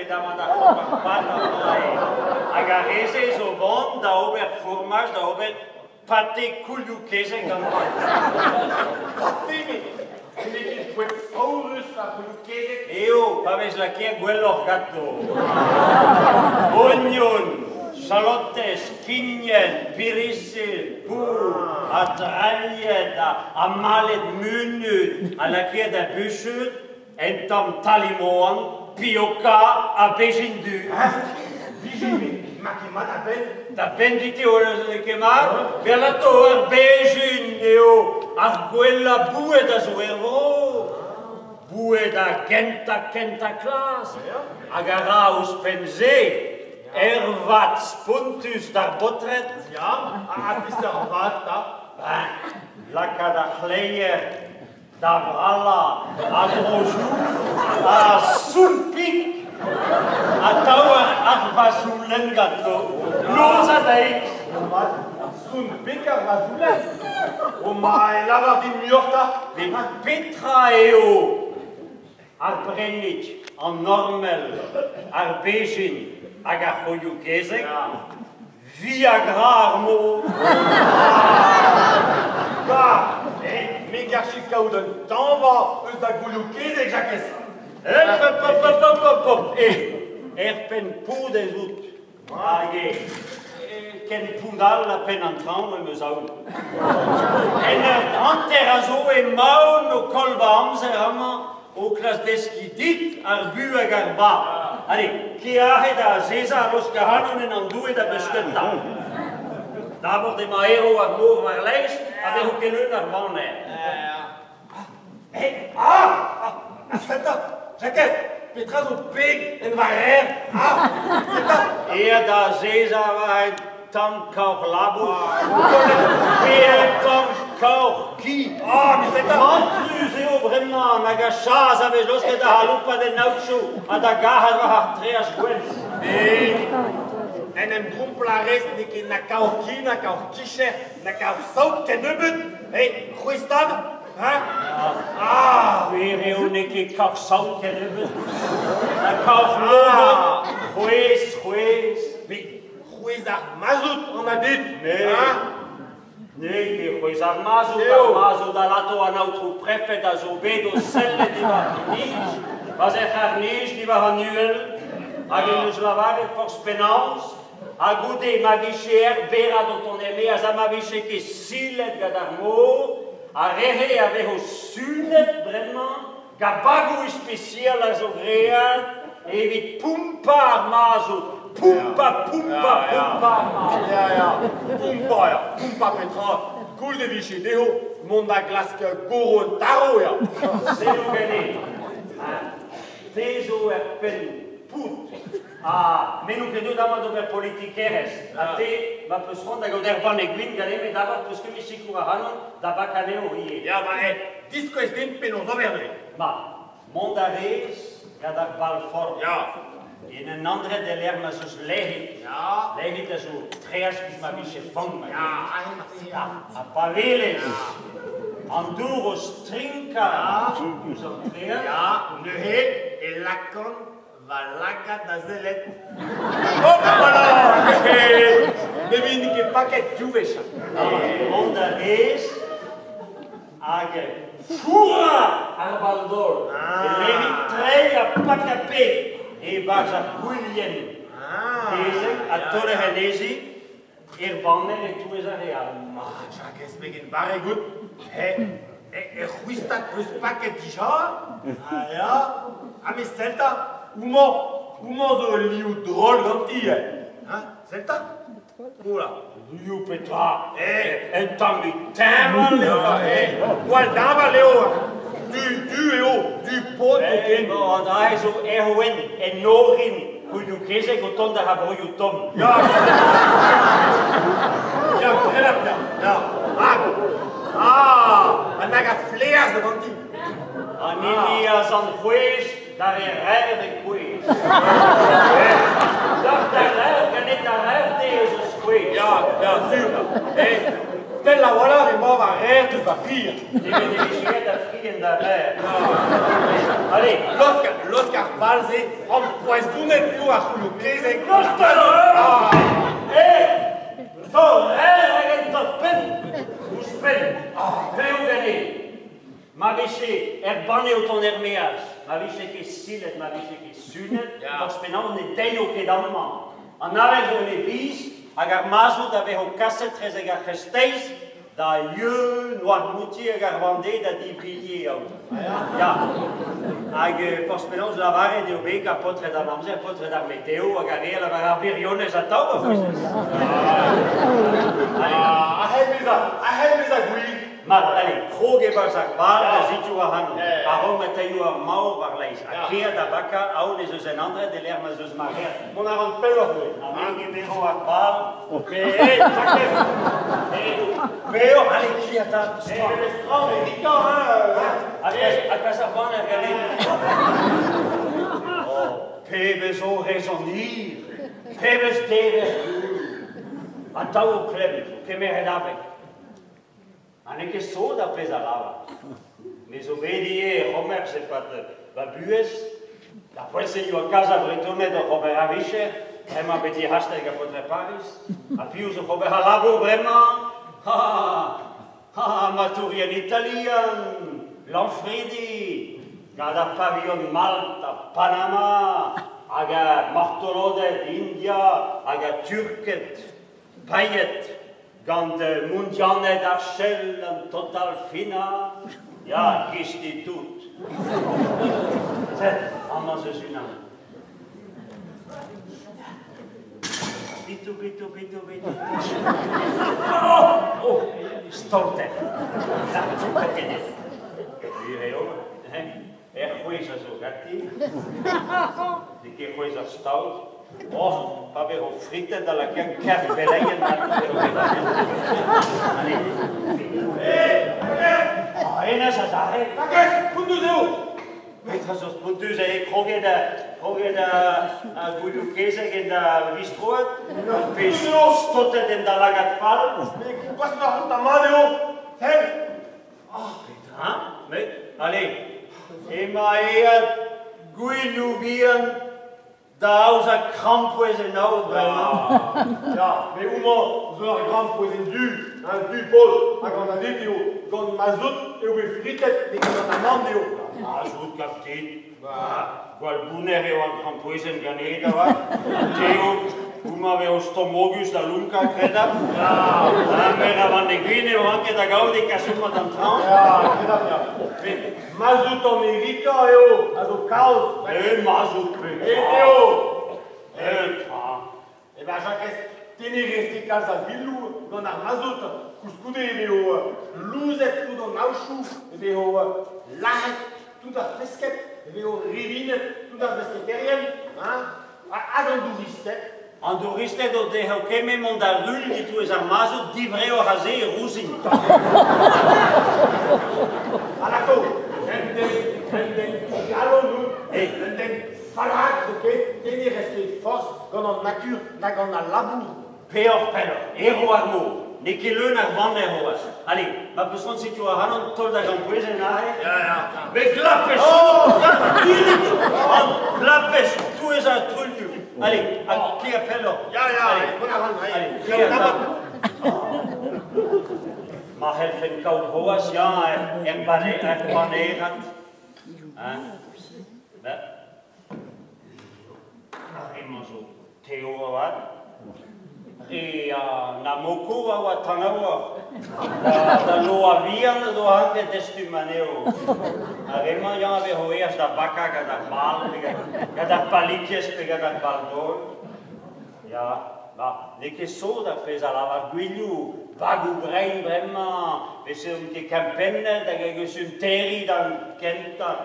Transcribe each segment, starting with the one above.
bet amañ da c'hober pat amañ eo. Hag ar re-se zo vont da ober fourmaj, da ober pate koulioù-kezeg gantañ. Pate, met n'eo ket boued saourus ar c'houlioù-kezeg? Eo, pa vez lakaet gwelloc'h ganto. Ognon, chalotez, kignen, pirisil, pour, ha drailhet, ha malet munut, ha lakaet da buchut, un tamm talimoan, pioka ha bezhin du. Bezhin, met ma ket mat a-benn. Da benn dit eo n'eo ket mat? Berlato, ar bezhin eo ar gwellañ boued a zo er vro. Boued a gentañ kentañ klas hag a ra ouzhpenn-se ervat spontus d'ar baotred. Ya, ha peseurt vat 'ta? Ben, lakaat ar c'hleier da vrallañ a-drozioù ha soul-pik atav ar vazhoulenn ganto, noz ha deiz. Soul-pik ar vazhoulenn? O ma, lavar din muioc'h 'ta. Met petra eo ar brennig, an ormel, ar bezhin hag ar c'houlioù-kezeg? Viagra ar mor. Bah, eh, me garfe kaout un tañva eus da goulioù-kezeg, Jakez. Hop, hop, hop, hop, hop, hop, hop. Eh, er penn pod ez out. Hag eh, ken pod all ha penn an traoñ em eus aon. En ur hanter a zo emaon o koll va amzer amañ o klask deskiñ dit ar bu hag ar ba. Allez, ke aze da azezañ ha laosk ac'hanon en an Doue da besketa. D'abord emañ erv ar mor war-laez ha vezo ket leun ar baner. Eh, ah! Ah, senta, Jakez, petra zo peg en va reer? Ah, senta! Ea da azezañ war un tamm kaoc'h labour. Pe un tamm kaoc'h ki. Ah, mais senta! Mantrus eo bremañ nag a chas a vez laosket da c'haloupat en aotrou ha da gac'hat war ar treaj gwenn. Mais en em dromplañ a rez n'eo ket na kaoc'h ki, na kaoc'h kicher, na kaoc'h saout kennebeut. Hey, c'hwezh-tad, hein? Ah! Gwir eo n'eo ket kaoc'h saout kennebeut. Na kaoc'h loened, c'hwezh, c'hwezh. Mais c'hwezh ar mazout an a dit. Hein? N'eo ket c'hwezh ar mazout, ar mazout alato an aotrou prefed a zo bet o sellet diwar an nij, pa 'z ec'h ar-nij diwar an uhel, hag en deus lavaret forzh penaos, ha goude ma vije er berad o tont er-maez ha ma vije ket silet gant ar mor, ar re-se a vezo sunet bremañ gant bagoù ispisial a zo graet evit pompañ ar mazout. Pompañ, pompañ, pompañ ar mazout. Ya, ya, pompañ, ya. Pompañ petra? Koulz e vije dezho mont da glask goro un tarv, ya. Selloù ganin. Te zo er penn pout. Ha me n'on ket deuet amañ d'ober politikerezh. Ha te, ma peus c'hoant da gaout ur banne gwin ganin, met d'abord peus ket bet sikour ac'hanon da bakañ anezho ivez. Ya, ma, eh, diskouez din penaos ober neuze. Ma, mont a rez gant ar bal-forn. Ya. En un andred e-lec'h ma'z eus lec'hid. Ya. Lec'hid a zo treaz giz ma vije fank. Ma Ya, ya. Ha pa welez an dour o strinkañ ouzh an traezh. Ya, neuze e lakan Va lakaat da sellet. Hop voilà! Ne vin ket paket div wech. Mont a rez hag fourrañ ar bal-daol. E levit treiñ ha pakañ peg e-barzh ar gouelienn kezeg ha taoler anezhi er banner e-touez ar re all. Ma, Jakez, pegen barrek out. E c'hwistad peus paket dija? Ah ya? Ah mais sell 'ta, homañ, homañ zo ul liv drol ganti, hein? Hein, sell 'ta? Oula. Liv petra? Eh, un tammig teñval eo. Eh, gwall deñval eo. Du, du eo, du pod zoken. Eh, bon, an dra zo erwenn en orin Kouilhoù-kezeg o tont da broioù tomm. Ya, ya, ya, ya. Ah, ah, ha nag a fleaz da ganti. An hini a zant c'hwezh d'ar re rev e kouezh. Doc'h da rev, ganet da rev te eus eus c'hwezh. Ya, ya, sur. Eh, Pell a-walc'h emañ va reer deus va fri. Nemet e vije aet da fri en da reer. Allez, Laosk ar pal-se, ampoezonet eo ar c'houloù-kezeg. Laosk ar Eh! Taol reer hag en torr-penn! Ouzhpenn, klev ganin. Ma vije er banne o tont er-maez, ma vije ket silet, ma vije ket sunet, forzh penaos ne deio ket amañ. An avel zo en e biz hag ar mazout a vezo kaset 'trezek ar c'hreisteiz da Yeun Noirmoutier hag ar Vendée da di Villiers, aotrou. Ya. Hag forzh penaos lavaret eo bet gant paotred an amzer, paotred ar meteo hag ar re a lavar ar wirionez atav, a c'hwezhez. A c'hell bezañ, a c'hell bezañ gwir. Mat, allez, krog e-barzh ar bal da zitour ac'hanon. A-raok ma taio ar maour war-laez. Ha kea da bakañ aon ez eus en andred e-lec'h ma'z eus maread. Mont a ran pelloc'h neuze. Ha me 'gemero ar bal. Mais, Jakez, Peoc'h, allez, kea 'ta. Eh, memes tra, evitañ, hein. Ha kas ar banner ganin. Oh, pebezh orezon hir, pebezh dever. Atav o klevet, o kemer en abeg. Ha n'eo ket sot ar pezh a lavar. Me zo bet ivez er c'homers e-pad va buhez. D'ar poent-se e oa kalz a Vretoned oc'h ober ar vicher, bremañ bet dic'hastet gant paotred Pariz. Ha piv zo oc'h ober al labour bremañ? Ha, ha, amatourien italian, Lanfredi, gant ar pavilhon Malta, Panama, hag ar martoloded India hag ar Turked paeet Gant Mondianed ar Shell an Total Fina, ya, gisti tout. Sed, amañ 'z eus unan. Bitou, bitou, bitou, bitou. Oh! Oh! Stolter. Gwir eo, hein? Er c'hwezh a zo ganti. N'eo ket c'hwezh ar staot. Oh, pa vezo fritet da lakaat kerc'h beleien Allez. Ah, hennezh adarre. Jakez, pountus eo. Petra zo spontus eo kroget a gouloù kezeg en da vistroad, pe stotet en da lagad fall. Mais gwashañ a mat eo. Sell. Petra? Met, allez, emañ aet Gwilhou bihan da aozañ krampouezh en aod bremañ. Ya, met homañ zo ur grampouezhenn du, un du paotr, hag anavezet eo gant mazout eo bet fritet n'eo ket gant amann eo. Mazout, gav dit? Gwall bounner eo ar grampouezhenn ganit avat. Teo, homañ 'vezo stomogus da lonkañ, kredabl. Ha mer a vanne gwin eo ranket da gaout e kaso d'an traoñ. Ya, kredabl, ya. Met mazout Amerika eo a zo kaoz. E mazout petra? Eo. Petra? Eh ben Jakez, te ne rez ket kalz a villoù gant ar mazout. Koulskoude e vezo louzet tout an aochoù, e vezo lazhet tout ar pesked, e vezo rivinet tout ar besketaerien, hein, hag an douristed. An douristed o dezho kement mont da ruilh e-touez ar mazout divreoc'h aze e rouzin. Alato, un den, un den digalon out, un den fallakr zoken, te ne rez ket forzh gant an natur na gant al labour. Peoc'h pelloc'h, ero ar mor, n'eo ket leun ar baner c'hoazh. Allez, ma peus c'hoant setu ac'hanon taol da grampouezhenn aze. Ya, ya. Met glapez! Oh! An glapez touez ar truilhoù. Allez, ha kea pelloc'h. Ya, ya, Allez, mont a ran, allez, kea kea tabat. Ma c'hellfen kaout c'hoazh, ya, er banerad. Hein? Ben, ar re-mañ zo Teo avat, re an Amoco a oa tanaouoc'h. Da loa vihan o doa ranket destum anezho. Ar re-mañ ya a vezo aes da bakañ gant ar bal pe gant ar palikez pe gant ar bal-daol. Ya, ba, n'eo ket sot ar pezh a lavar Gwilhou, bagoù brein bremañ, vezont ket kempennet hag hag eus un terriñ d'an kentañ.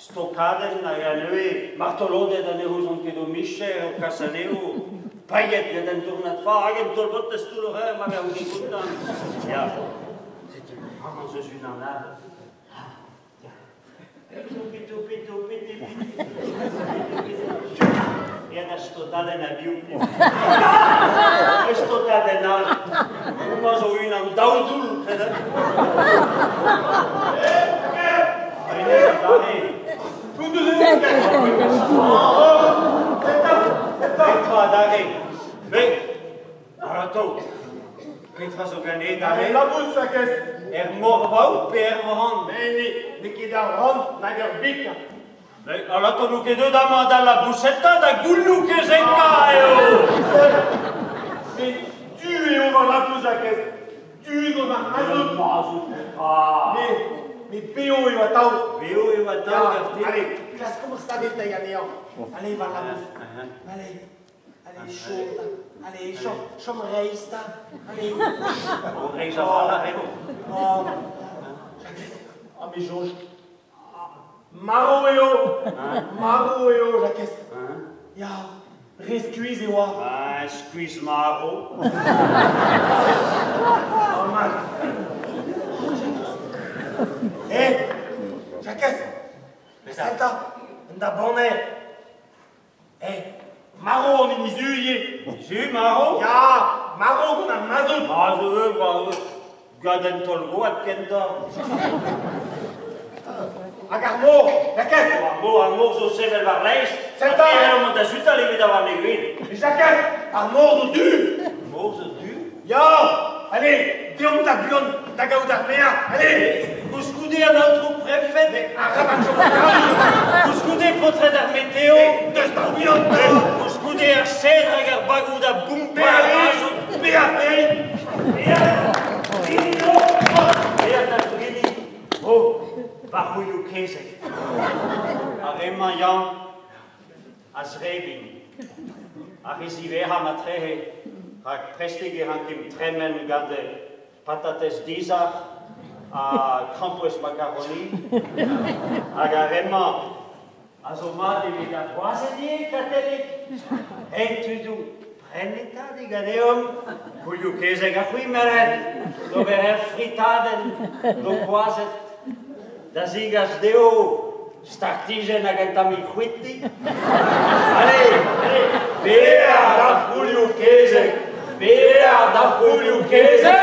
Stokadenn hag a neuze martoloded ha ne ouzont ket o micher o kas anezho paeet gant un dournad fa hag un taol-botez toull o c'her ma vez ket kontant. Ya, setu amañ 'z eus unan all. Ya. Pitou, pitou, pitou, pitou, pitou. Ya da Ur stotadenn a vioù. Ur stotadenn all. Houmañ zo unan daou doull, kredet. Petra adarre? Met, atav, petra zo ganit aze? El labous, Jakez. Er morvaout pe er vran? N'eo ket ar vran nag ur big. Met alato n'out ket deuet amañ da labouseta, da goulioù kezeka eo! Met du eo va labous, Jakez. Du gant ar mazout. Mazout petra? Met bev eo atav. Bev eo atav, gav dit? Allez, klaskomp saveteiñ anezhañ. Allez, va labous. Allez. Allez, chom 'ta. Allez, chom, chom reizh 'ta. Allez. O reizh a-walc'h eo. Oh, Jakez, ah, me soñj. Marv eo. Marv eo, Jakez. Ya, re skuizh e oa. Ah, skuizh marv. Oh, mat. Eh, Jakez, sell 'ta, un da baner. Eh, marv an hini zu ivez. Zu, marv? Ya, marv gant ar mazout. Mazout eo, marv. Gant un taol-gwad kentañ. Hag ar mor, Jakez! Ar mor, ar mor zo sevel war-laez. Sell 'ta! Ha mont da sutal evit ar warne-gwin. Jakez, ar mor zo du! Mor zo du? Ya! Allez, deomp da buan da gaout ar maer, allez! Koulskoude an aotrou prefed. Arabat chom a Koulskoude paotred ar meteo. Deus da buan! Koulskoude ar sedr hag ar bagoù da bomper ar mazout. Bear, Bear da brini. Oh, va c'houilioù kezeg. Ar re-mañ Yann a zrebin. Ar re ziwezhañ matrehe, rak prestik e rankimp tremen gant patatez dizalc'h ha krampouezh makaroni. Hag ar re-mañ a zo mat evit ar gwazed ivez, Katellig. Hey, tudoù, prenit 'ta diganeomp gouilioù kezeg ha c'hwi, merc'hed, d'ober ur fritadenn d'ho kwazed da zegas dezho startijenn hag un tammig c'hwiti. Allez, allez, bezañ da c'houlioù kezeg, bezañ da c'houlioù kezeg,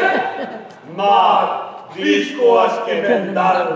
mat, biskoazh kemend-all.